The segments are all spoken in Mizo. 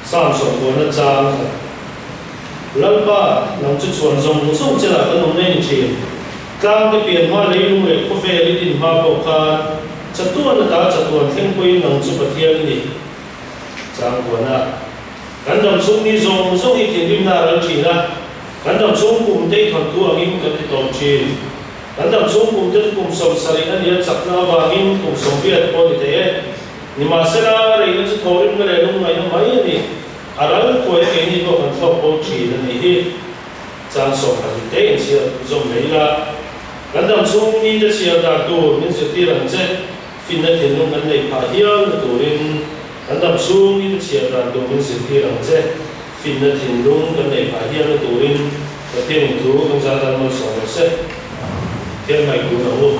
Psalm sawmkuana chang khat. Lalpa, nang chu chhuan zawng zawng che lah kan awm nei ni thin. Tlang te pian hma leilung leh khawvel i din hma pawh khan chatuan ata chatuan thleng pawhin nang chu Pathian i ni. Chang kuana. Kan dam chhung ni zawng zawng hi thinrimna a ral thin a, kan dam chhung kum te i thawnthu angin kan ti tawp thin. Kan dam chhung kum te chu kum 70 a nia chakna avangin kum 80 pawh a ni thei e. Nimahsela, reina chu thawhrimna leh lungngaihna mai a ni. A ral thuai a keini pawh kan thlawk bo thin a nih hi. Chang 12 te inchhiar zawm leh ila, kan dam chhung ni te chhiar dan tur min zirtir ang che, finna thinlung kan neih phah hial na turin kan dam chhung ni te chhiar dan tur min zirtir ang che, finna thinlung kan neih phah hial na turin Pathian in thu kan zah tan malsawm rawh se. Pathian ngaihtuah ang u.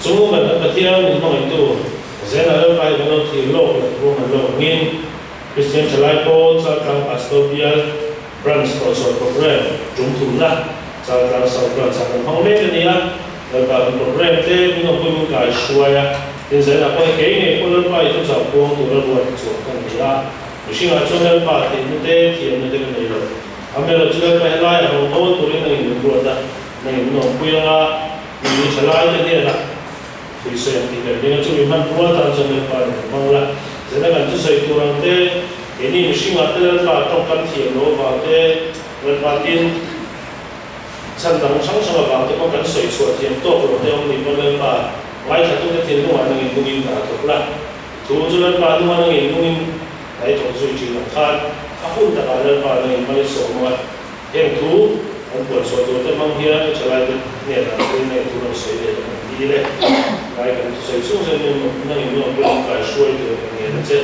Chung kan Pathian min hmangaihtu Zena Lalpa hi kan lo thlir lawk leh ruahman lawk angin Kristian Thalai Pawl Chaltlang Pastor Bial Branch Tawhchhuah Programme tum thumna Chaltlang South Branch ah kan hmang mek a ni a. Lalpa kan programme te min awmpui min kai hruai a, tin Zena pawh hi kei ngei pawh Lalpa i thuchah puang tura ruat chhuah ka ni a. Mihringah chuan Lalpa theihna te thiamna te ka nei lo. Amaherawhchu Lalpa helaiah rawngbâwl turin nangin min ruat a, nangin min awmpui anga mi thalai te hnenah Tui sawi ang tih kan ring a, chumi hmanrua tan chuan Lalpa nen an hmang la. Zena kan thusawi tur ang te, keini mihringah te Lalpa tawngkam thiam lo avang te, Lalpa tin chhan dang hrang hrang avang te pawh kan sawi chhuah thiam tawk lo te awm ni pawn Lalpa ngaithlatute thinlungah nangin nungin dah thawk la. Thu chu Lalpa hnunga nangin nungin dah i thawk zui thin ang khan a hun takah Lalpa nangin mal i sawm ang a. Heng thu an puan chhuah tur te hmang hian i thalaite hnenah chuan heng thu rawn sawi leh kan dil e. Ngai kan thusawi chung zel min nangin nuam pawhin an kai hruai tur kan ngen a che.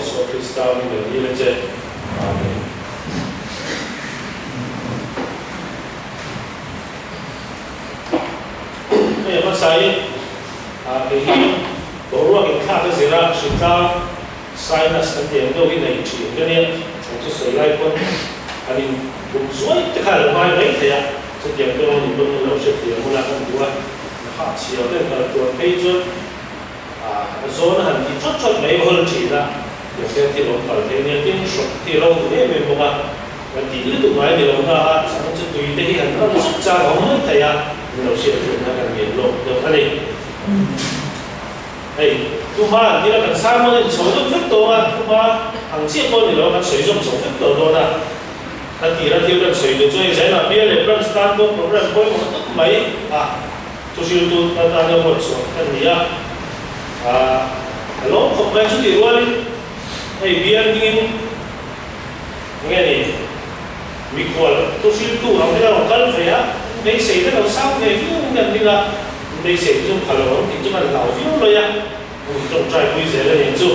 Isua Krista min kan dil a che. Amen. Hei a hmasa i kei hi boruak inthlak a zir a, hritlang Sinus kan tih ang deuh hi nei thin ka nia, an thusawi lai pawn an in buk zuai te kha a lo ngai mai thei a, chutiang te awm pawn an lo hre thiam huna kan duh a, an hah chhiar te an kal tuar phei chuan a zawn a han ti thawt thawt mai awl thin a, tiang te an thil awm kal thei nia, tin hrawk te a lo duh em em bawk a, kan tih lutuk ngai ni lo na a, chang chu tui te hi han ram zuk chang a awm mai thei a, an lo hriat thiamna kan ngen lawk deuh a ni. Hei, Tuma an tira kan sermon a inchho deuh vek tawh a, Tuma ang chiah pawh a ni lo a, kan sawi zawm chho vek tawh dawn a. Ka tira thil kan sawi duh chu hei Zainah Bial leh Branch tan pawh programme pawimawh tak mai a thuhriltu atana ruat chhuah kan ni a. A lawm khawp mai chutih rualin hei Bial dingin enge ni mikhual thuhriltu ang te a rawn kal ve a, beisei te lo sang ve viau in kan ding a. Beisei chu kha lo ang tih chu kan hlau viau mai a, hmun tawngtai pui zel a nih chu.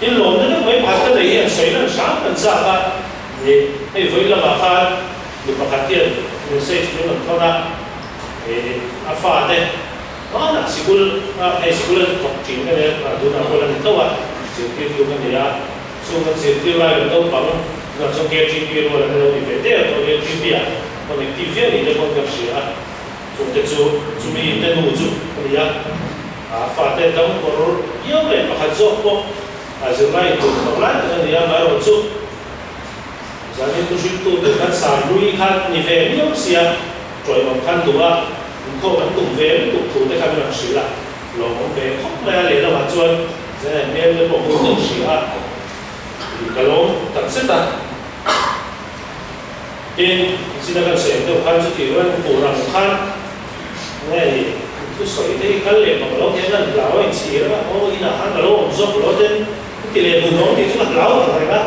Tin lawmna deuh mai pakhat ka nei hian sawi lan hram kan chak a ni. Hei vawi lamah khan mi pakhat hian message min rawn thawn a, ih a fate hmanah sikul ah hei sikul a thawk thin ka nia, tunah pawh la ni tho a, zirtirtu ka ni a, chung kan zirtir lai leh naupang tunah chuan KTP rual an lo ni ve der tawh KTP ah. Connective viau ni te pawn ka hria a, chungte chu chumi te nu chu a ni a, a fate dam kawr viau leh pakhat zawk pawh a zirlai tur thawk lai tak a ni a, amaherawh chu zanin thuhriltu te khan Sarlui kha ni ve miau sia, tawih awm khan duh a, inkhawm an tum ve lutuk thu te kha min rawn hrilh a, lawmawm ve khawp mai a, lehlamah chuan zanin hmel te pawh hmun ka hria a, ka lawm takzet a. Tin, zina kan sawi ang deuh khan chutih rual in tur ang khan nge ni thusawi te hi kal leh bang lo hian an hlau a inchhir a, aw inah khan ka lo awm zawk lo ten ka ti leh hmun awm tih chu ka hlau ang reng a,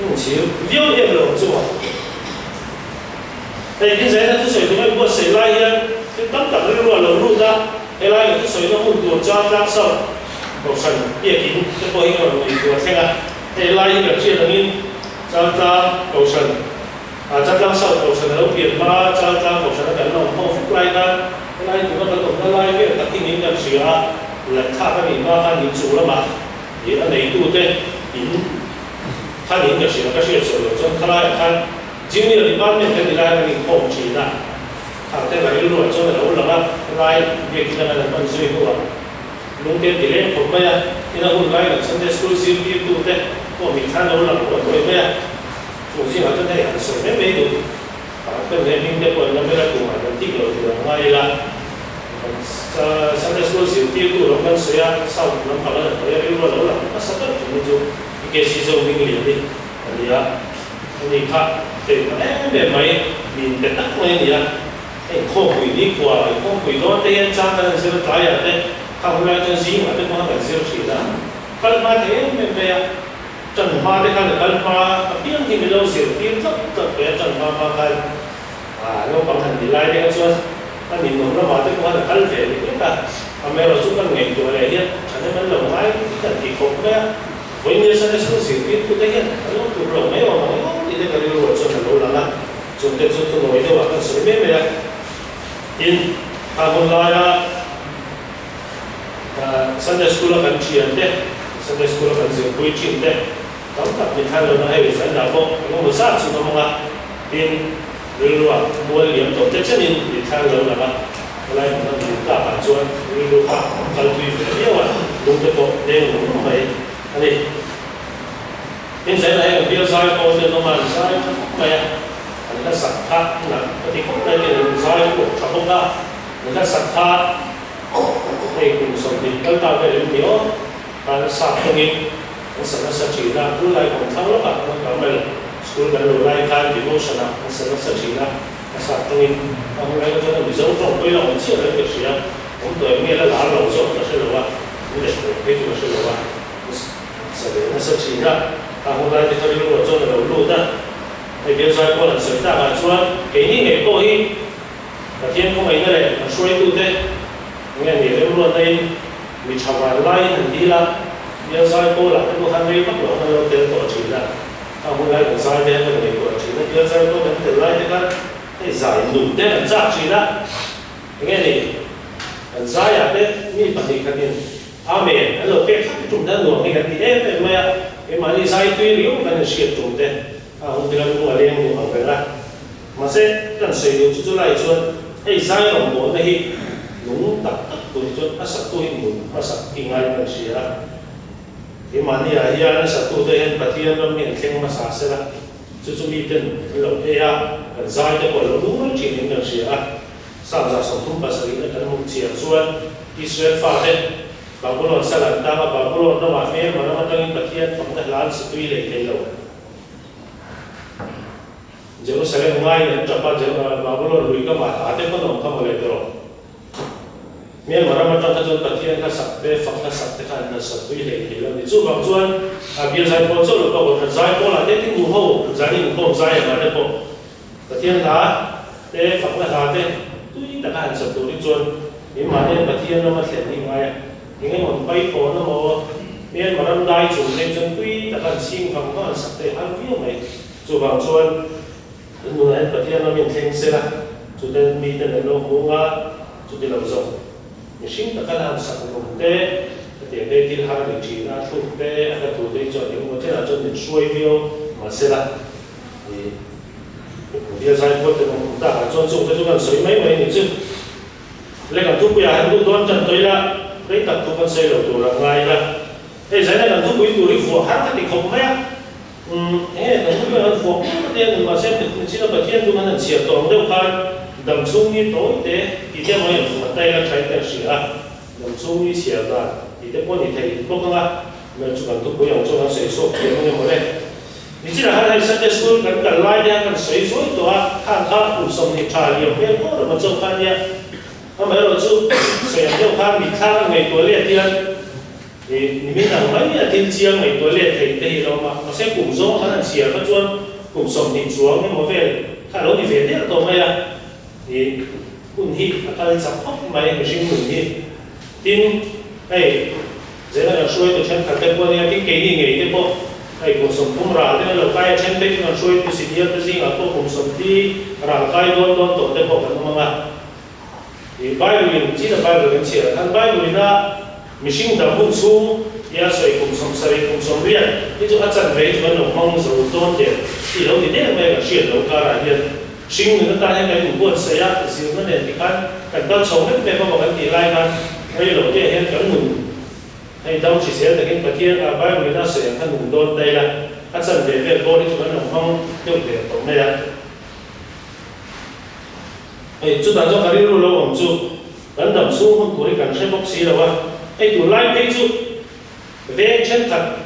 inchhir viau em lo ang chu maw. Hei tin zaina thusawi tur a inbuatsaih lai hian thil tam tak rilru a lo lut a, helai ka thusawina hun tur char tlang sauh kohhran biakin te pawh hi ka rawn ngaihtuah thleng a, hei lai hi kan hriat angin Chaltlang Kohhran, Chaltlang South Kohhran a lo pian hma, Chaltlang Kohhran a kan la awm ho fuk lai khan helai tuna kan awmna lai vel tak hi niin kan hria a, laihthlak a nih hma khan in chung lamah ih a neitute in khan in ka hria, ka hriat sual loh chuan khalaiah khan Junior Department kan ni lai kan inkhawm thin a, thangte ka rilruah chuan a lo lang a, helai biakin a kan han hman zui hnuah. Lungte ti leng khawp mai a, tin a hun lai kan Sunday School zirtirtute pawh mitthla lo lang ruai ruai mai a, chung zingah chuan hei han sawi mai mai duh pakhat kan nei hming te pawh in la mela tumah kan thik lo tur ang ngai ila, kan Sunday School zirtirtu lam kan sawi a, South lampang an hawi a, rilru a lo lang hmasa ber thin hi chu PKC Zo hming lian hi a ni a, ani kha fei ta em em mai, min pe tak mai a ni a. Hei khawpui nikhua, i khawpui dawn te hian chang kan han zir a tlaiah te, khang hun lai chuan zingah te pawh kan zir thin a, kal hma thei em em mai a, tan hma te khan a kal hma apiang hi min lo zir tir tlap tlap ve a, tan hma hma khan ah naupang han ti lai te kha chuan a ninawm lamah te pawh khan a kal ve lek lek a, amaherawh chu kan ngaihtuah leh hian thahnem an lo ngai kan ti khawp mai a, vawiin nasa nasa zirtir tu te hian an lo tur lo mai awm ang emaw tih te ka rilruah chuan a lo lang a. Chungte chu thunawi deuhah kan sawi mai mai a, tin, kha hun laia Sunday School-a kan thian te, Sunday School-a kan zirpui thin te tam tak min thlan lohna hei zanah pawh eng emaw zat chu ka hmang a, tin, rilruah mual liam tawh te chenin min thlan lo lang a, helai hmun a min tlakah chuan rilru kha kal tui ve viau a, lungte pawh leng lung lung mai a ni. Tin zai lah hian bial zai pawh chu an awm a, an zai tha khawp mai a, an hla sak kha nalh ka ti khawp mai tin an zai pawh tha bawk a, an hla sak kha hei kum 20 kal ta vel em ni aw, khan sap tawngin an sa nasa thin a, tun lai kawng thlang lawkah kan Carmel School kan lo lai khan devotion ah an sa nasa thin a, a sap tawngin a hun lai kha chuan a Mizo tawng pawhin a awm chiah lo in ka hria, awm tawh em nge la lar lo zawk ka hre lo a, an let tawh phei chu ka hre lo a. Sa ve nasa thin a, a hun lai te kha rilruah chuan a lo lut a. Hei bial zai pawl han sawi takah chuan keini ngei pawh hi Pathian khawngaihna leh kan hruaitute nge ni remruatna in mi tha van laiin han dil a, bial zai pawlah te pawh khan rei vak lo an lo tel tawh thin a, a hun lai kan zai te hian kan ngaihtuah thin a, bial zai pawl kan tel lai te khan hei zai nun te kan chak thin a, enge ni kan zaiah te mi pahnih khatin Amen. An lo pek thlap tum te a nuam hi kan ti em em mai a, keimahni zai tui riau kan inhriat tum te a hun te kan lung a leng duh ang reng a. Mahse, kan sawi duh chu chulai chuan hei zai rawngbawlna hi nung tak tak tur hi chuan a saktu hi nun hmasak hi ngai kan hria a. Keimahni ah hian a saktu te hian Pathian ram hi an thleng hmasa sela, chu chu miten an lo ei a, kan zai te pawh a lo nung mai thin in kan hria a. Psalm 37 na kan hmuh chiah chuan Israel fate Babulon sal an tang a, Babulon ramah hmelma ram atangin Pathian fakna hla an satui leh thei lo. Jerusalem ngaiin an tap a, Babulon lui kamah hla te pawn a awm kha mawle tawh. Hmelma ram atang kha chuan Pathian hla sak te, fak hla sak te kha an han satui hlei thei lo a ni. Chuvang chuan Bial zaipawl chauh lo pawh Kohhran zaipawl ah te tin nu ho zan inkhawm zai ang ah te pawh Pathian hla te, fakna hla te tui taka han sa turin chuan keimahnian Pathian rama thlen hi ngai a. Eng emaw an pai tawn emaw, Myanmar ram dai chung phei chuan tui taka an chhing vang vang an sak te har viau mai. Chuvang chuan kan nunah hian Pathian ram inthleng sela, chuten miten an lo hmu nga, chuti lo zawk mihring taka la han sak nung te, hetiang te thil har ni thin a, thluk te, a hla thu te hi chuan engemaw chenah chuan min hruai viau mahsela, Bial zai pawh te hmuh takah chuan chung te chu kan sawi mai mai ni chu. Le kan thupui ah hian duh dawn tan tawh ila, rei tak thu kan sawi lo tur ang ngai ila. Hei zaina kan thupui tur hi vuah har ka ti khawp mai a. Umm enge kan thupui ah kan vuah pur te a ni mahse michina Pathian chu kan han chhiar tawh ang deuh khan dam chhung ni tawi te tih te mai an vuah ta ila tha in ka hria a. Dam chhung ni chhiar dan tih te pawh ni thei bawk ang a, mel chu kan thupui ang chuan kan sawi chhuak thiam ang emaw le. Nichina khan hei Sunday School kan kal lai te khan kan sawi zuai tawh a, khan kha kum 20 tha liam hmel pawh rema chauh kha ania. Amaherawh chu sawi ang deuh khan mitthla kan ngaihtuah let hian ih nimin ang mai a thil chiang ngaihtuah let thei te hi a lo awm a, mahse kum zawng khan an chhiar kha chuan kum 20 chuang emaw vel kha a lo ni ve der tawh mai a. Ih hun hi a kal chak khawp mai mihring nun hi. Tin, hei zela kan hruaitu thenkhat te pawh ania, tin keini ngei te pawh hei kum 30 ral te kan lo kai a, then phei chu kan hruaitu senior te zingah pawh kum 40 ral kai dawn dawn tawh te pawh kan awm ang a. Ih Bible in, china Bible kan chhiar khan Bible in a mihring dam hun chhung tia sawi kum 70 kum 80 hi chu a chanve hi chu kan lo hmang zo dawn der tih lo ni der mai a kan hriat lo karah hian. Hring nun atan hian kan inbuatsaih a, zirna nen tikhan kan kal chho mep mep a maw kan tih lai khan rei lo te hian kan nun Hei dam hrisel takin Pathian ah Bible in a sawi ang kha nung dawn ta ila, a chan ve vel bawr hi chu kan lo hmang deuh der tawh mai a. Hei chutah chuan ka rilru lo awm chu kan dam chhung hun tur hi kan hre bawk si lo a, hei tunlai phei chu veng thenkhat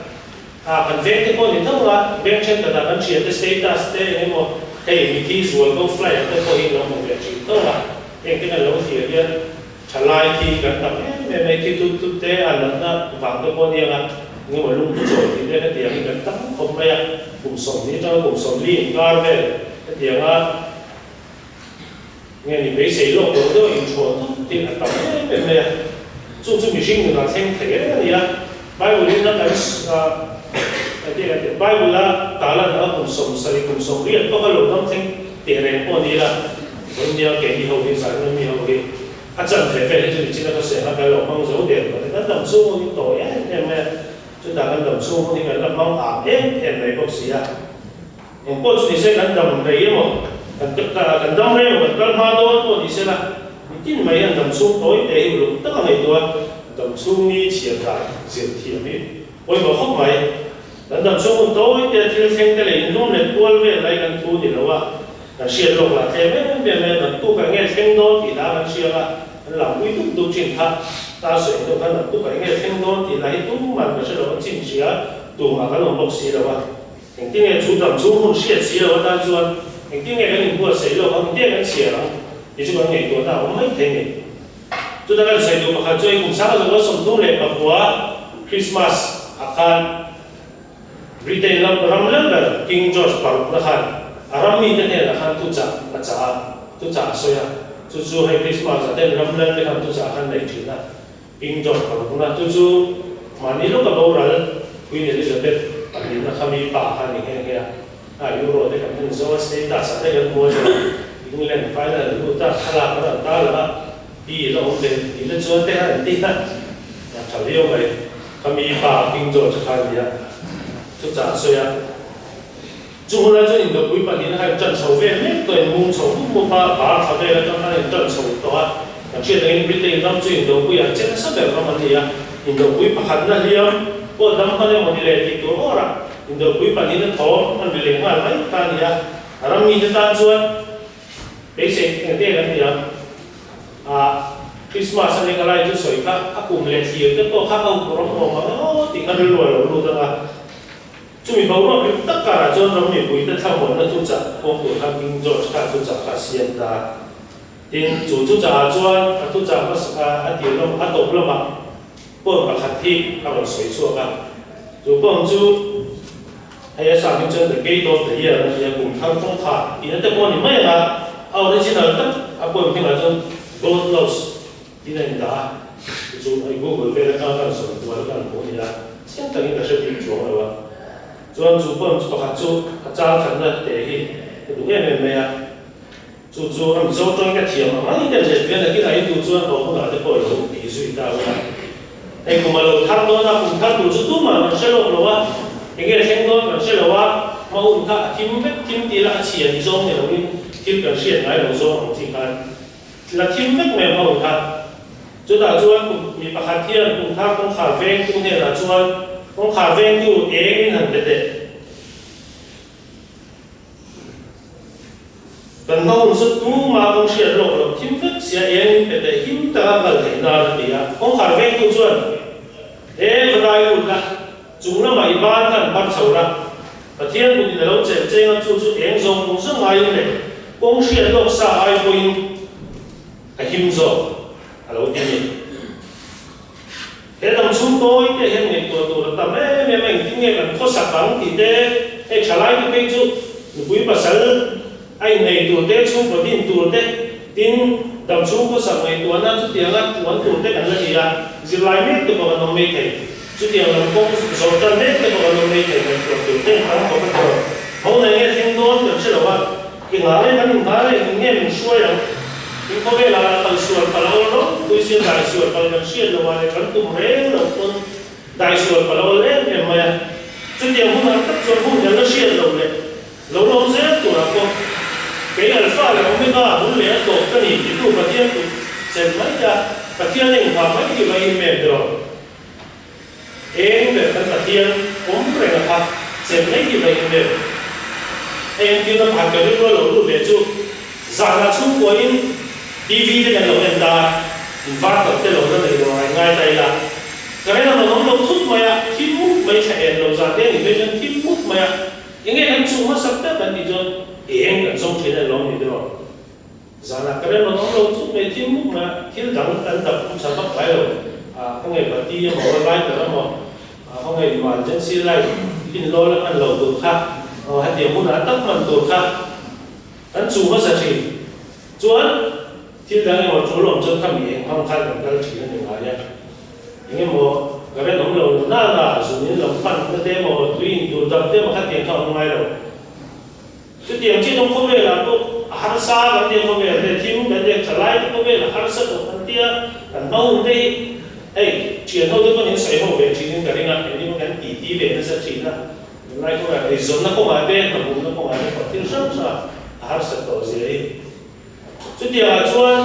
ah kan veng te pawh ni tho a, veng thenkhat ah kan thiante status te eng emaw hei mithi zual ko flyer te pawh hi lo hmu ve thin tho a, heng te kan lo thlir hian Thalai khi kan tam em em mai, khi tut tut te a natna vang te pawh aniang a, engemaw lungphu chawi tih te hetiang hi kan tam khawp mai a, kum 20 atanga kum 40 inkar vel hetianga nge ni beisei lawk lo deuh inthawn tut hi a tam em em mai a, chung chu mihring nunah thleng thei reng a ni a, Bible in a kan Bible a talan anga kum 70 kum 80 pawh kha lo dam thleng teh reng pawh a ni la. Vawinia keini ho hi Zainawm mi ho hi a chan ve vel hi chu nichina ka sawi anga kan lo hmang zo der tawh a ni. Kan dam chhung hun hi tawi em em mai a, chutah kan dam chhung hun hi kan la hmang ap em em mai bawk si a. Eng pawh chu ni se kan dam rei emaw, kan kan dam rei emaw kan kal hma dawn pawh ni se la, mitin mai hian dam chhung tawi te hi uluk tak a ngaihtuah a, dam chhung ni chhiar dan zir thiam hi pawimawh khawp mai. Kan dam chhung hun tawi te thil thleng te leh inlum let kual vel lai kan thu ni lo a, Kan hriat lawk lah tlem em em e, naktuk ah nge thleng dawn tih lah kan hria a, kan lampui dup dup thin kha. Ta sawi hnu khan naktuk ah nge thleng dawn tih lah hi tumah ka hre lo, a chin hria tumah kan awm bawk si lo a. Engtin nge chu dam chung hun hriat si lo atan chuan engtin nge kan inbuatsaih lawk ang, engtin nge kan chhiar ang tih chu kan ngaihtuahna a awm mai thei ni. Chuta kan sawi duh pakhat chu hei kum 1939 Christmas ah khan, Britain lam ram lember King George parukna khan a ram mite hnenah khan thuchah a chah a, thuchah a sawi a, chu chu hei Christmas ah ten ram lel te khan thuchah khan nei thin a, King George parukna chu chu mahni lawka boral Queen Elizabeth pahnihna kha mi pa kha a ni nghe nghe a, a Euro te kan en zo a, status ah te kan hmu a chuan England final an lut a, thlalak an rawn tar lang a, Pi la awm ve tih te chuan te khan an ti a, a tha viau mai. Ka mi pa King George kha a nia, chuchah a sawi a. Chu hunah chuan indopui pahnihin kha in ṭan chho vel mek tawh, in mung chho mup mup a, bar thla vel aṭang khan in ṭan chho tawh a. Kan hriat angin Britain ram chu indopui ah che nasa ber ram an ni a, indopui pakhatna hliam pawh dam hman emaw ni leh tih tur awrah indopui pahnihin a thawm an ri leh nghal mai kha a ni a. A ram mite tan chuan Beisei eng te kan ni a, ah Christmas a nek a lai chu sawi kha a kum leh thlir te pawh kha a up rawng awm ang emaw tih kha rilru a lo lut ang a. Chumi boruak rim tak karah chuan ram mipui te thlamuanna thuchah pawm tur khan King George khan thuchah kha a siam ta a. Tin, chu thuchah ah chuan a thuchah hmasa a tir lam a tawp lamah poem pakhat hi a rawn sawi chhuak a. Chu poem chu. Hei a sang hi chuan The Gate of the Year a nia, kum thar kawngkhar tihna te pawh a ni mai ang a, a original tak a poem hmingah chuan God Knows tiin a indah a, chu chu hei Google vel atanga kan sawi kual a kan hmuh a ni a, chiang takin ka hre bik chuang lo a. Chuan chu poem chu pakhat chu a chang khatna te hi ka duh em em mai a, chu chu a Mizo tawng ka thiam ang mai te let vel nakin a induh chuan haw hunah te pawh i lo tih zui ta ula. Hei kum a lo thar dawn a, kum thar tur chu tumah kan hre lawk lo a, enge thleng dawn kan hre lo a, hma hun kha a thim vek, thim tih lah a chhia ni zawng ni loin thil kan hriat ngai lo zawng ang chi khan la thim vek mai hma hun kha. Chutah chuan kum mi pakhat hian kum thar kawngkhar vengtu hnenah chuan kawngkhar vengtu eng in han pe teh. Kan hma hun chu tumah kawng hriat lawk loh thim vek sia eng in pe teh him taka kal theih nan a ti a. Kawngkhar vengtu chuan, He va dai lut la, chung lamah i ban khan bar chho la, Pathian kut in a lo chelh cheng a chu chu eng zawng zawng aiin leh kawng hriat lawk sa ai pawhin a him zawk a lo ti a ni. He dam chhung tawi te hian ngaihtuah tur a tam em em a, engtin nge kan khawsak ang tih te, hei thalai te phei chu nupui pasal a innei tur te, chhungkaw din tur te, tin dam chhung khawsak ngaihtuahna chutianga tuan tur te kan la ni a, zirlai mek te pawh kan awm mai thei, chutiang lam kawng zawh tan mek te pawh kan awm mai thei, ngaihtuah tur te an tam khawp a tawh. Ho nei nge thleng dawn kan hre lo a. Engah nge kan inhal a, engtin nge min hruai ang? In khawvelah lah kal sual pal a awl ro, puisin dai sual pal kan hriat lo ah leh kan tum reng lo pawn dai sual pal a awl em em mai a. Chutiang hun ang tak chuan hun kan la hriat lo leh lo lawm zel turah pawh kei Alpha leh Omega bul leh a tawp ka ni titu Pathian kut chen mai a, Pathian a inhah mai tih mai hi mem tiraw? Eng ber kan Pathian awm reng a kha chem mai hi mai em em. Hei entirna pakhat ka rilru a lo lut ve chu zanah chhungkuain TV te kan lo en ta a, inverter te lo la nei lo a ngai ta ila. Current a rawn awm lo thut mai a, thim mut mai thla en lo zan te a nih phei chuan thim mut mai a, enge kan chuh hmasak ber kan tih chuan eng kan zawng thin a ni lawm ni tiraw. Zanah current rawn awm lo thut mai thim mut mai a, thil dang kan dap hmasa vak ngai lo. Khawngaih bati emaw lighter emaw khawngaih emergency light in lawl a hman lo tur kha hetiang hunah tak hman tur kha kan chuh hmasa thin. Chuan thil dang emaw tul awm chuan khami eng hmang khan kan kal thin a ni ngai a. Eng emaw current awm lo na na zun in lo hman na te emaw tui in tur dap te emaw khatiang kha a awm ngai lo. Chutiang chi dawng khawvelah pawh a harsa kan tia khawvel te thim kan tia tha lai te khawvel a harsa tawh kan tia kan hma hun te hi hei thian ho te pawn in sawi ho ve thin in ka ring a engtin kan ti ti ve nasa thin a tunlai khawvelah eizawnna kawngah te hnahmuhna kawngah te pawh thil hrang hrang a harsa tawh zia hi chutiangah chuan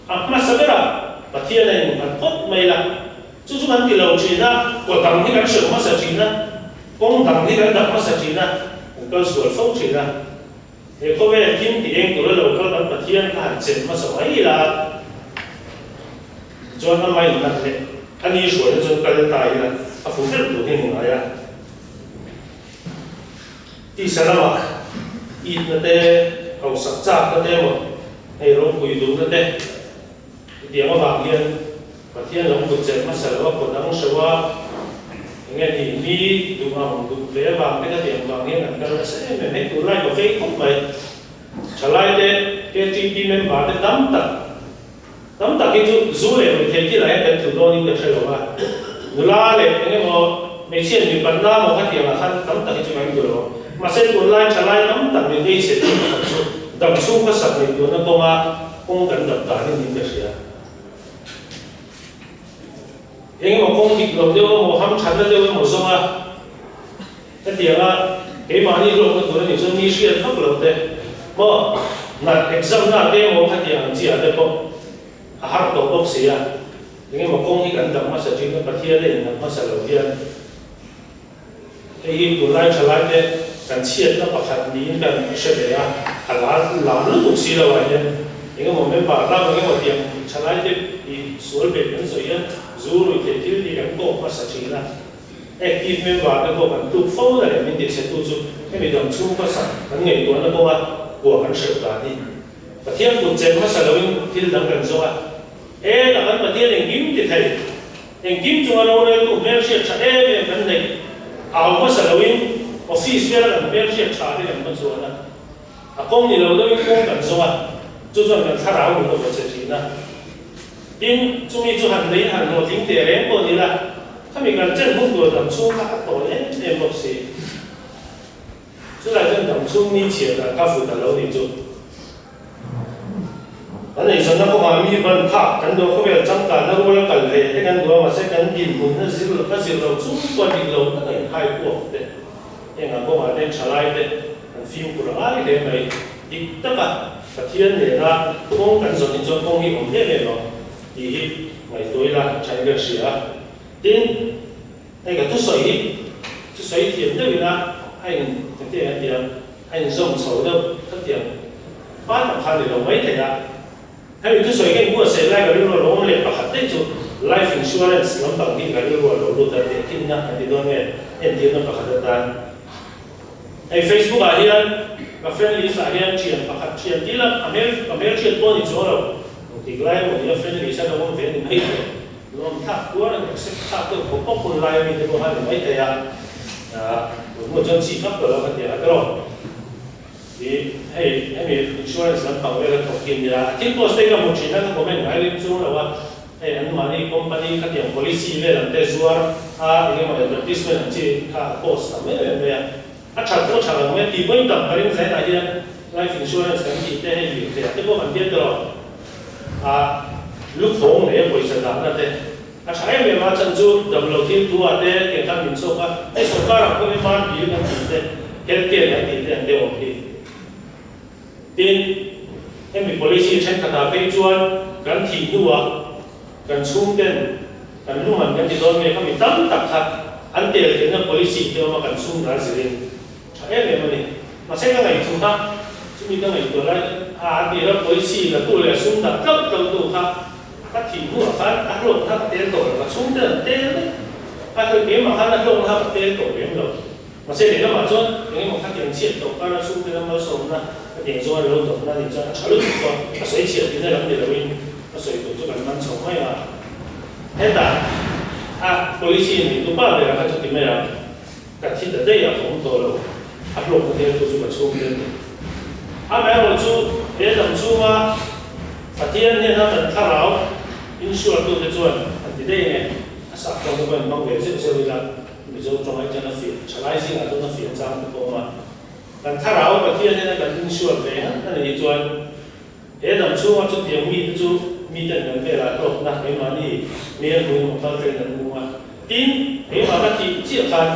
a hmasa berah Pathian a innghat phawt mai la chu chu kan ti lo thin a kaw dang hi kan hreuh hmasa thin a. Kawng dang hi kan dah hmasa thin a, kan kal sual fo thin a. He khawvel thim ti eng tura lo kal kan Pathian kha han chem hmasa mai ila chuan a main nat leh a ni hruaina chuan kal ta ila a fu ber tur hi a ni ngai a. Tisa lamah itna te, hausak chakna te emaw, hei ropui duhna te hetiang avang hian Pathian lo kut chelh hmasa lo a kut ang hreuh a, enge ni mi duh ang duh ve avang te ka tih ang vang hian an kal nasa em em. Hei tunlai ka vei khawp mai. Thalai te KTP member te tam tak tam tak hi chu zu leh ruihtheih thil ah hian kan tlu dawn in ka hre lo a, nula leh eng emaw hmeichhia mipat na maw ka tih ang ah khan tam tak hi chu kan tlu lo. Mahse tunlai thalai tam tak min ei chhe tu pakhat chu damchhung khawsak nih turna kawnga kawng kan dap dan in ka hria. Engemaw kawng dik lo deuh emaw, hamthatna deuh emaw zawnga hetianga keimahni hlawkna tur a nih chuan mi hriat vak lo te maw nat exam na te emaw khatiang ang chi ah te pawh a har tawh bawk si a. Engemaw kawng hi kan dam hmasa thin a, Pathian a innat hmasa lo hian hei hi tunlai thalai te kan chhiatna pakhat niin kan hre ve a, a lar lar lutuk si lo ah hian engemaw member lam engemaw tiang thalai te i sual ve kan zawih a, zu rui theih thil tih kan kawk hmasa thin a, active member te pawh kan tluk fo na leh min ti chhe tu chu hemi dam chhung hmasa kan ngaihtuahna kawnga kua kan hreuh dan hi Pathian kut chen hmasa loin thil dang kan zawng a, e tak an Pathian engkim ti thei. Engkim chunga roreltu hmelhriat tha em em kan neih au hmasa loin office vela kan hmelhriat tha te kan hmachhuan a, a kawng ni lo deuhin kawng kan zawng a, chu chuan kan thlarau nun a vaw che thin a. Tin, chumi chu han neiin han hlawhtling teh reng pawh ni la, khami kan chen hun tur dam chhung kha a tawn em em bawk si. Chulai chuan dam chhung ni chhiat ah ka fut a lo nih chu. Kan eizawnna kawngah mi ban phak kan duh a, khawvel changkanna rual a kal ve te kan duh a, mahse kan dinhmunna zir lo ka zir lo chung chuan dik lo taka inhai kuak te heng kawngah te thalai te kan fimkhur a ngai hle mai. Dik taka Pathian nena kawng kan zawn hi chuan kawng hi awm em em ang tih hi ngaihtuah ila tha in ka hria a. Tin, Hei ka thusawi hi thusawi thiam deuh ina a in engtiang a tia a in zawm chho deuh khatiang pa tak kha ni lo mai thei a. Hemi thusawi ka inbuatsaih lai ka rilru a lo awm leh pakhat daih chu life insurance lampang hi ka rilru a lo lut a tehkhinna kan ti dawn nge entirna pakhat atan. Hei Facebook ah hian ka friend list ah hian thian pakhat thian ti la a hmel ka hmelhriat pawh a ni chuang lo engtik lai emaw ni a friend list a ka awm ve a ni mai thei. Lawm thlak tuar a ni, accept thlak deuh pawp pawp hun lai ami te pawh kha a ni mai thei a, tun hnu chuan chi vak lo ka ti a tawh. I hei hemi insurance lampang vel a thawk hi a nia, a thil post te hi ka hmu thin a, ka comment ngai lem chung lo a, hei an mahni company khatiang policy vel ang te zuar a eng emaw advertisement ang chi kha a post tam em em mai a, a that pawh a tha lo mai a, tih pawhin tam ka ring zainah hian life insurance kan tih te hei lirthei ah te pawh kan tia tawh. A lukhawng leh pawisa dahna te a tha em em a, chan chu damlo thil thu ah te tiang khan min chhuak a, hei sorkar ah pawh MR bill kan tih te, health care kan tih te an deuh ang hi. Tin, hemi policy thenkhat ah phei chuan kan thih hnuah kan chhungten. Kan luman kan ti dawn nge kha mi tam tak kha an tel theihna policy te awm a kan chhung dar zirin tha em em a ni. Mahse ka ngaihtuah a, chumi ka ngaihtuah lai a a tira policy la tu leh sum dah tlauh tlauh tu kha ka thih hnuah khan a hlawkna ka tel tawh lo, ka chhungte an tel vek a, keimah khan a hlawkna ka tel tawh lem lo. Mahse lehlamah chuan eng emaw khatiang chhiat tawh kara chhungte lam malsawmna khatiang zawng an lo dawmna a nih chuan a tha lutuk tawh a, a sawi chhiat tihna lam ni loin a sawi tur chu kan man chho mai a. Hetah a policy nei tu pa berah kha chu ti mai ang, ka thi ta daih a, ka awm tawh lo, a hlawkna tel tu chu ka chhungte an ni. Amaherawhchu he lam chhunga Pathian hnena kan thlarau insure tute chuan an ti daih nge, a sap tawng te pawh in hmang ve zeuh zeuh ila, Mizo tawng ai chuan a fiah, thalai zingah chuan a fiah chang te pawh awm a. Kan thlarau Pathian hian a kan insure ve ngat a nih chuan he dam chhunga chutiang mite chu miten kan velah hlawkna keimahni hmel hmuin maw kal tleng an hmu a. Tin, keimah ka thih chiah khan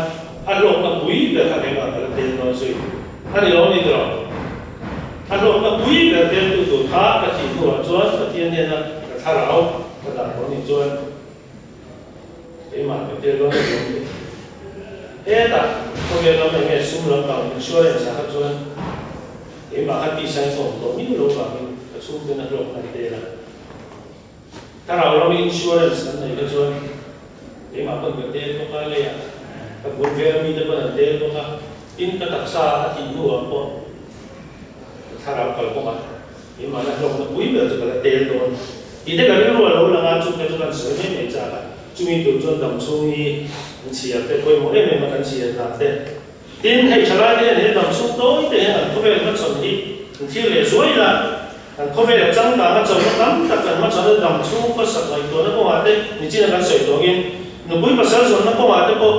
a hlawkna pui ber kha keimah ka la tel dawn zui a ni lo ni tawh. A hlawkna pui ber teltu tur kha ka thih hnuah chuan Pathian hian a ka thlarau ka dah tawh nih chuan Keimah ka tel dawn a ni awm Hetah khawvel lam enge sum lampang insurance ah kha chuan keimah kha tisa in ka awm tawh miau lo vangin ka chhungten a hlawk an tel a. Thlarau lam insurance an neih kha chuan keimah pawn ka tel bawk a, leiah ka bul vel mite pawn an tel bawk a, tin ka taksa a thih hnuah pawh ka thlarau kal bawk a. Keimahna hlawkna pui ber chu ka la tel dawn. Tih te ka rilru a lo lang a, chungte chu kan sawi mai mai chak a. Chumi tur chuan dam chhung hi an chhiar te pawimawh em em a kan chhiar dan te. Tin, hei thalai te hian he dam chhung tawi te hian an khawvel hmachhawn hi an thlir leh zuai la. Kan khawvel a changkang a chona tam tak kan hmachhawn a dam chhung khawsak ngaihtuahna kawngah te nichin a kan sawi tawh angin nupui pasal zawnna kawngah te pawh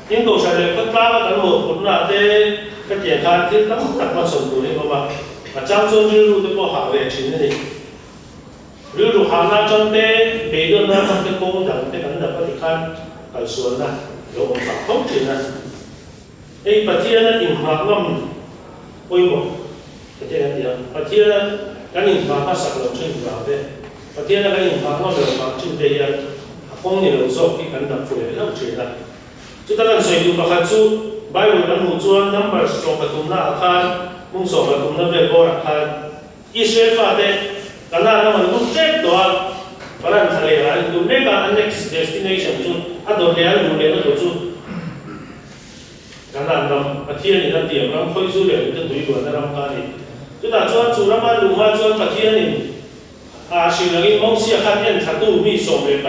tin kohhran leh khawtlang a kan mawhphurhna te hetiang khan thil tam tak hmachhawn tur hi a awm a. A chang chuan rilru te pawh hah ve thin a ni. Rilru hahna atang te, beidawnna atang te kawng dang te kan dap a ti khan kalsualna a lo awm phah fo thin a. Hei Pathiana inhmah ngam pawimawh ka ti a ti a, Pathiana kan inhmah hmasak lo thin vang te, Pathiana kan inhmah ngam lo vang thin te hian a kawng ni lo zawk hi kan dap fu leh hlauh thin a. Chuta kan sawi duh pakhat chu Bible kan hmuh chuan Numbers 13 naah khan hmung 13 na vel bawrah khan Israel fate Canaan ram an lut tep tawh a, Paran thla leh ah an intum mek a, an next destination chu a dawt leh an luh lehna tur chu Canaan ram, Pathianin a tiam ram khawizu leh hnute tui luanna ram kha a ni. Chutah chuan chu rama an luh hma chuan Pathianin A hrilh angin Mosia khan enthlatu mi 12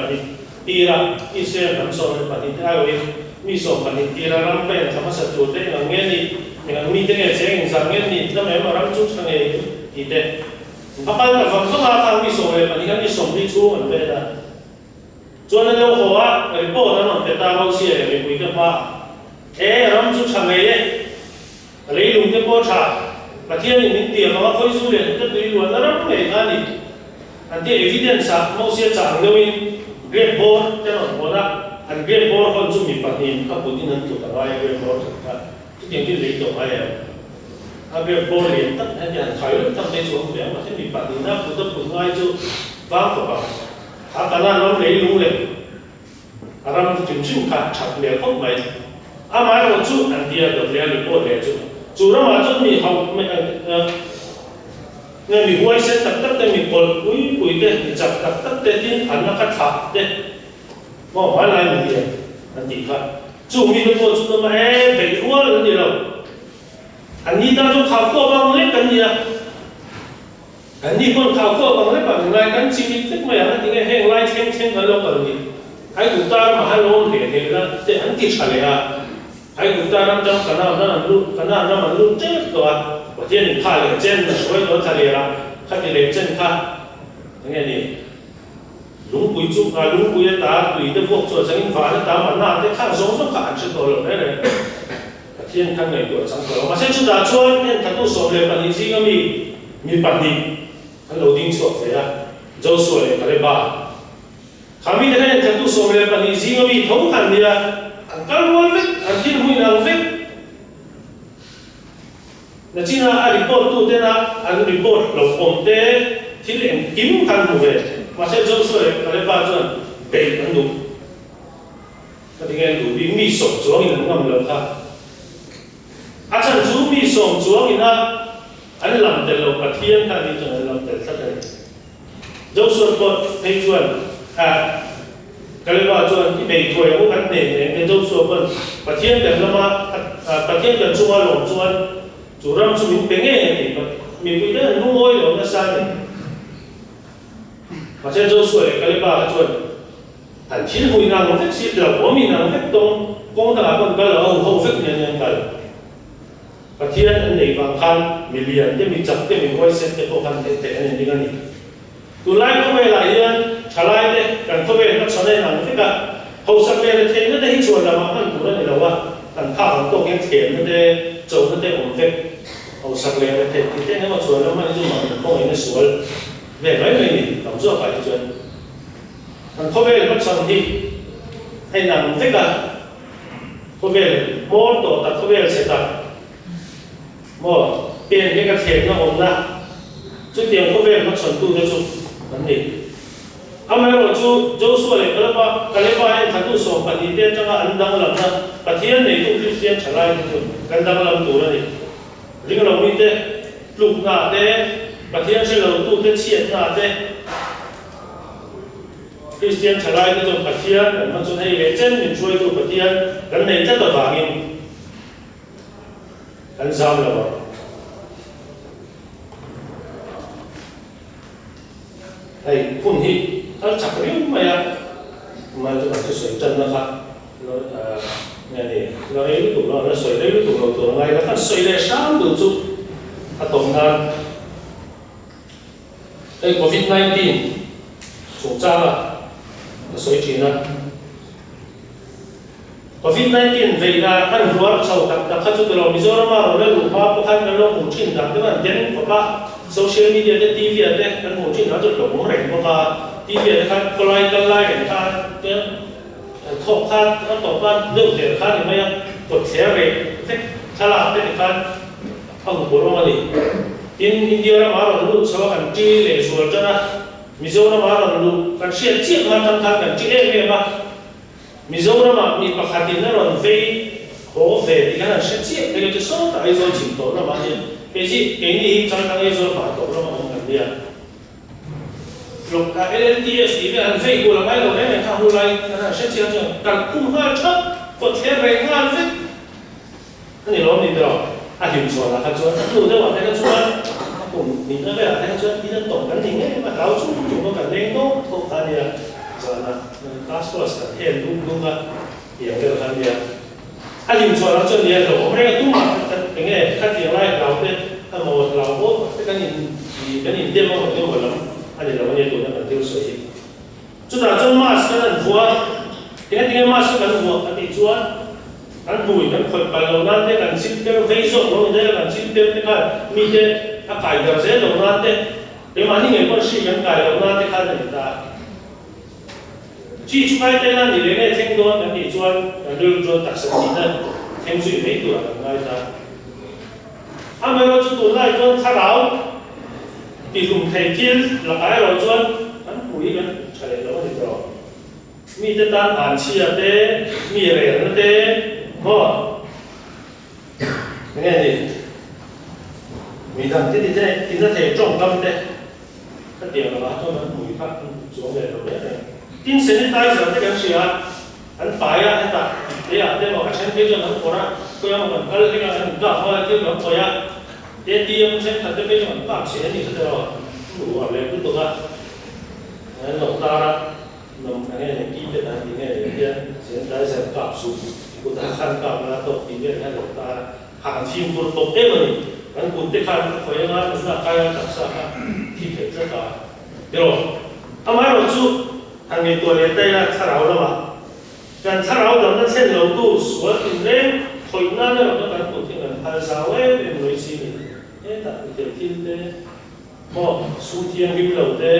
tira Israel hnam 12 te aiawhin mi 12 tira ram ka enthla hmasa tur te eng ang nge ni, eng ang mite nge cheng eng zah nge ni, tlama em a ram chu tha ngei em tih te. A kal ta vang vang a, khang mi 12 khan mi 40 chhung an vel a. Chuan an lo haw a, report an rawn pe ta Mosia leh mipuite hmaah, E, ram chu tha ngei e. A leilung te pawh tha. Pathianin min tiam ang a khawizu leh hnute tui luanna ram ngei kha a ni. An tia evidence ah Mosia chah ang deuhin grape bawr te rawn hawn a, an grape bawr hawn chu mi pahnihin a kutin an tlut a ngai a grape bawr khat kha chutiang chu lei tawh ngai em? A grape bawr lian tak heti han khai lut tak te chu awm ve ang mahse mi pahnihin a kut a put ngai chu vang khawp ang. A Kanaan ram leilung leh A ram hrim hrim kha that hmel khawp mai. Amaherawh chu an tia dawt leh a report leh chu chu ramah chuan mi hauh nge mi huaisen tak tak te, mi kawlh pui pui te, mi chak tak tak te tin an la kha thlah te maw hmailai mi lian an tih kha. Chung mite pawh chu tumah e beih rual an ni lo. An ni tan chuan khauh khawp ang lek an ni a. Kan ni pawn khau khawp ang lek ah min ngai kan chimit vek mai ang a ti nge heng lai thleng thleng kan lo kal ni Aigupta ramah han lo awm hle hle la te an ti tha leh a Aigupta ram tang Kanaan ram an lut Kanaan ram an lut tep tawh a Pathian in kha leh chen a hruai tawh thla leh ah khati leh chen kha enge ni lungpui chu a lungpui a ta tui te vuak chuah changin van a tam a na te khang zawng zawng kha an hre tawh lo reng reng. Pathian khan ngaihtuah chang tawh lo. Mahse chutah chuan enthatu 12 zinga mi mi pahnih an lo ding chhuak ve a, Joshua leh Kaleba. Kha mite khan enthatu 12 zinga mi tho khan nia an kal rual vek, an thil hmuin ang vek. Nachina a report tu tena an report lo awm te thil engkim khan hmu ve. Mahse Joshua leh Kaleba chuan beih an duh. Ngatinge an duh bik? Mi sawm chuangin an ngam lo kha. A chhan chu mi sawm chuangin a an lam tel lo, Pathian kha ni chuan an lam tel tlat a ni. Joshua pawh phei chuan ah Kaleba chuan i bei thuai ang u kan hnen eng te Joshua pawn Pathian kan lama Pathian kan chunga lawm chuan chu ram chu min pe ngei a ti mipui te an lungawi lo nasa a ni. Mahse Joshua leh Kaleba kha chuan an thil hmuh inang vek si lo, awm inang vek tawng kawng dangah pawn kal lo a hu ho vek nia nia an kal. Pathian an nei vang khan mi lian te, mi chak te, mi huaisen te pawh khan theih theih an inring a ni. Tunlai khawvelah hian thalai te kan khawvel hmachhawn a inang vek a, hausak leh retheihna te hi chhuan lamah hman tur a ni lo a, kan phak ang tawk hian thlemna te, chohna te awm vek. Hausak leh retheih tih te engemaw chhuan lam hman hi chu mahni khawngaihna sual ve mai mai ni tam zawkah hi chuan kan khawvel hmachhawn hi a inang vek a. Khawvel hmawr tawh tak, khawvel chhe tak maw pen hi ka thlenna awmna chutiang khawvel hmachhawntute chu an ni. Amaherawhchu, Joshua leh Kaleba, Kaleba en thatu 12 te atanga an danglamna Pathian neitu Kristian thalai te chu kan danglam tur a ni. Ringlo mite tlukna te, Pathian hre lotute chhiatna te, Kristian thalaite chuan Pathian kan hman chuan hei leh chen min hruaitu Pathian kan nei tlat avangin kan zam lo ang. Hei hun hi kal chak riau mai a, mai chu kan thusawi tanna kha nge ni la rei lutuk lo, la sawi rei lutuk lo tur a ngai la, kan sawi leh hram duh chu a tawp nan. Hei Covid 19 chungchanga ka sawi thin a, Covid 19 veina kan hluar chho tak tak kha chu tilo Mizorama rawn la luh hma pawh khan kan lo hmuh thin dan te kan den khawp a, social media te TV ah te kan hmuh thin dan chu hlawh awm reng bawk a, TV ah te khan khawlai kal lai reng khan te thawk khan a tawp a deuh der kha ni mai a, kawt thler reh vek thlalak te ti khan a hmu rawng a ni. Tin, India ramah a rawn lut chho a, kan ṭi leh zual ṭan a, Mizoramah a rawn luh kan hriat chiah hma ṭang khan kan ṭi em em a, Mizoramah mi pakhatin a rawn vei haw ve tih khan an hre chiah phei lo chu sawtah Aizawl chhim tawh lamah hian kei chi keini hi Chaltlang Aizawl hmar tawh lama awm kan nia. Lawk a LLTS tih vel han vei kual a ngai lo reng reng kha hu lai kan han hre chiah chuan kan khum nghal ṭhap, kawtthler reng nghal vek. A ni lawm ni tawh, a hlim chhuanah kha chuan a hnu deuhah te kha chuan a kum hnihna velah te kha chuan in an tawm kan ni ngei a, hlau chung chung a kan leng dawk thawk kha a nia, zanah task force kan hel duk duk a tiang vel kha a nia. A hlim chhuanah chuan nia hlauhawm reng a tumah kan eng nge khatiang lai hlau te emaw hlau bawk te kan in kan in dem emaw emaw lam a ni lo a nia tuna kan thil sawi hi. Chutah chuan mask kan han vuah a, tinge tinge mask hi kan vuah ka tih chuan kan hmui kan khawih palh lo nan te, kan chil per vei zawk lo ni daih a, kan chil per te khan mite a kai darh zel lo nan te, keimahni ngei pawn hri kan kai lo nan te khan a ni ta. Chi chu kai tel a ni leh nge thleng dawn kan tih chuan kan rilru chuan taksa thihna thleng zui mai turah kan ngai ta. Amaherawhchu tunlai chuan thlarau tihlum thei thil lakah erawh chuan kan hmuh hi kan tha leh lo a ni tawh. Mite tan anchhia te, mi relna te maw enge ni midang te ti tina thei tawngkam te khatiang lakah chuan kan hmuh hi kha kan hmuh chuang leh lo reng reng. Tin sanitizer te kan hria a. An fai a, hetah tih ah te maw a then phei chuan an kawr a, khawi emaw kan kal hlek a, an inkap nghal a, thil kan khawih a, ATM thenkhat te phei chuan an kap chhe a nih kha tiraw, an uar leh lutuk a, an lo tar a, nawm eng nge ni keypad an tih nge ni hian sanitizer kap suh, kut ah khan kap la tawk tih vel hian lo tar a, ha kan fimkhur tawp em a ni, kan kut te khan a khawih anga nunna a kai a, taksa kha thi theih tlat a tiraw, amaherawhchu. Han ngaihtuah leh ta ila thlarau lamah kan thlarau damna thlen lotu sual tinreng khawih nan erawh na kan kut hi kan phal zau em em mai si ni. Hetah mi thei thil te maw sum thianghlim lo te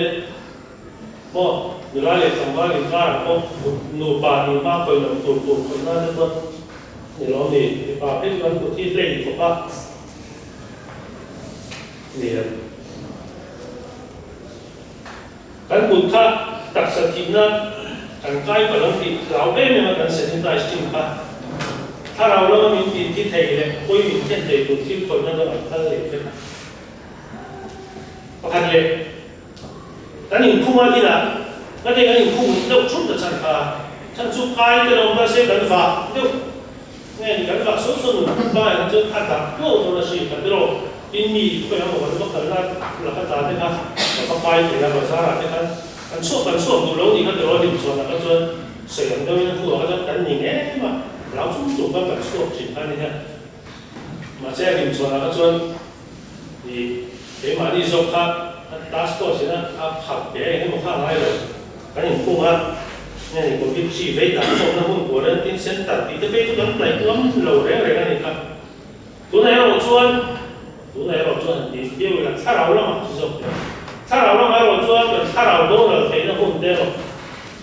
maw nula leh tlangval inkarah pawh nupa ni hma khawih loh tur tur khawih nan te pawn ni lawm ni mipa phei chu kan kut hi hlei khawp a ni a. Kan kut kha taksa thihna Kan kai palh ang tih hlau em em a kan sanitize thin kha. Thlarau lama min tih thi thei leh pawi min thlen thei tur thil khawihna dang an phal leh vek a. Pakhat leh kan inkhung a inah ka te kan inkhung deuh thut ta chhan kha chhan chu kai te lo awm ta se kan vah deuh nge ni kan vah sawn sawn nun hmun bangah hian chuan a dah tuau dawn a hri kan ti rawh tin mi khawi ang maw kan va kalna laka ta te kha ka va kai thei a bazar ah te khan kan chhuak kan chhuak duh lo ni kha ti rawh hlim chuan ah kha chuan sawi ang deuhin a hnuah kha chuan kan ni ngem a hlau chung chung khan kan chhuak thin kha a ni hian. Mahse a hlim chhuanah kha chuan i keimahni zawk kha a task force in a khap ve a engemaw kha a ngai lo. Kan inkhung a, nge ni Covid hri vei dan zawkna hmun quarantine center tih te phei chu kan hnaih ngam lo reng reng a ni kha. Tunah erawh chuan, tunah erawh chuan han ti viau ila thlarau lamah chi zawk teh. Thlarau lamah erawh chuan kan thlarau boral theihna hun te erawh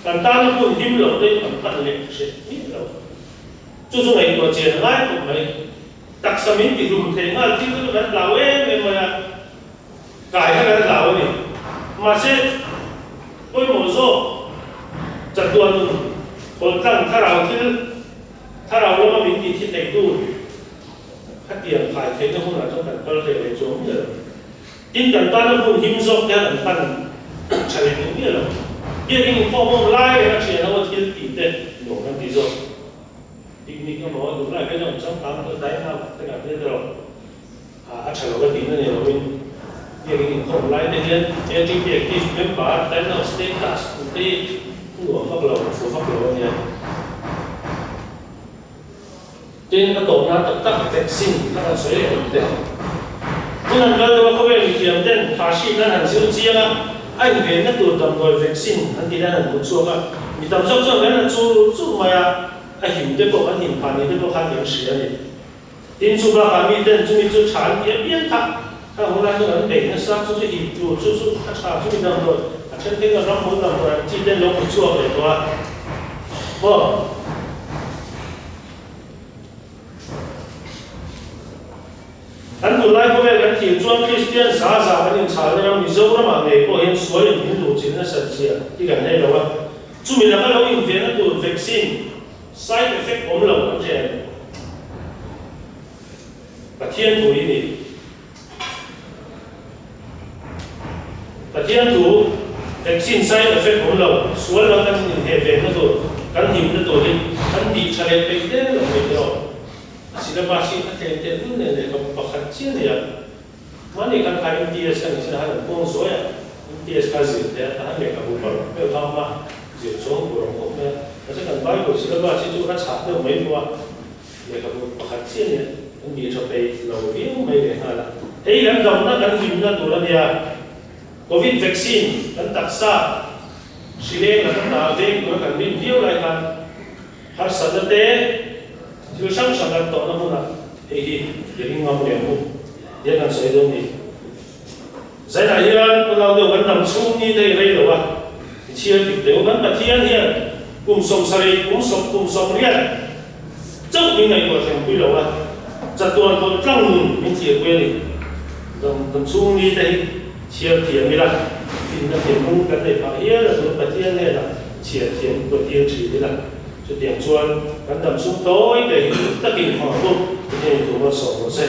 kan tana hun him lo te chu kan pan leh hreh miah lo. Chu chu ngaihtuah chian a ngai khawp mai. Taksa min ti hlum thei nghal thil te chu kan hlau em em mai a, kai kha kan hlau a ni. Mahse, pawimawh zawk chatuan nun kawltlang thlarau thil, thlarau lama min ti thi theitu khatiang khai theihna hunah chuan kan kal hlei leh chuang miah lo. Tin, kan tana hmun him zawk te an pan tha leh duh miah lo. Biakin inkhawm awm lai reng a thian ho a thil tih te nuam kan ti zawk. Picnic emaw duh lai phei chuan changkang te dine out te kan tia te rawh a tha lo ka tihna ni loin biakin inkhawm lai te hian LGP active member dine out status tih te hi nuam vak lo, fu vak lo a nia. Tin, a tawp nan tak tak vaccine kha kan sawi leh lo teh. Hun an kal deuh a, khawvel mithiam ten tha hri khan han zir chiang a, a invenna tur damdawi vaccine an tih hian an hmu chhuak a, mi tam zawk chuan kan la chur chur mai a, a him te pawh kan him phah ni te pawh khan kan hria a ni. Tin, chu bakah mi ten chumi chu tha an tih apiang kha khang hun lai chuan an bei nasa, chu chu him tur, chu chu a tha, chumi damdawi a then phei chuan ramhmul damdawi an chi ten lo hmu chhuak leh tawh a, maw? Kan tunlai khawvel kan thlir chuan Kristian za za kan inchhalna ram Mizoramah ngei pawh hian sual in min luh chin nasat zia hi kan hei lo a. Chumi laka lo invenna tur vaccine side effect awm lo kan hre a ni. Pathian thu hi ni. Pathian thu, vaccine side effect awm lo, sual lam kan inheh ve na tur, kan him na tur hi kan tih tha leh peih der lo mai tawh. A syllabus hi a tlem teh lul nen lehkha pakhat chiah a nei a. Mahni khan kha MTS ka nih chin a han an kuang zuai a, MTS kha zir teh a, tahan lehkhabu paruk vel kha awm a, zir chuang tur awm khawp mai a. Mahse kan Bible syllabus hi chu a chhah deuh mai pawh a. Lehkhabu pakhat chiah nia kan bih tha peih lo viau mai leh nghal a. Hei kan damna kan hlimna tur a nia. Covid vaccine kan taksa hrileng laka ta veng tura kan rin viau lai khan harsatna te thil hrang hrang kan tawhna hmunah hei hi i ring ngam leh ang u tia kan sawi dawn ni. Zainah hian unau deuh kan dam chhung ni te i rei lo a, i chhiar dik deuh. Kan Pathian hian kum 70, kum sawm, kum 80 chauh min ngaihtuah thlengpui lo a, chatuan kawlh tlang nun min thirpui a ni. Dam dam chhung ni te hi chhiar thiam ila, finna thinlung kan neih phah hial a tun Pathian hnenah chhiar thiam kuatir thin ila. Chutiang chuan kan dam chhung tawi te hi dik takin hmang bawk, Pathian in thu malsawm rawh se.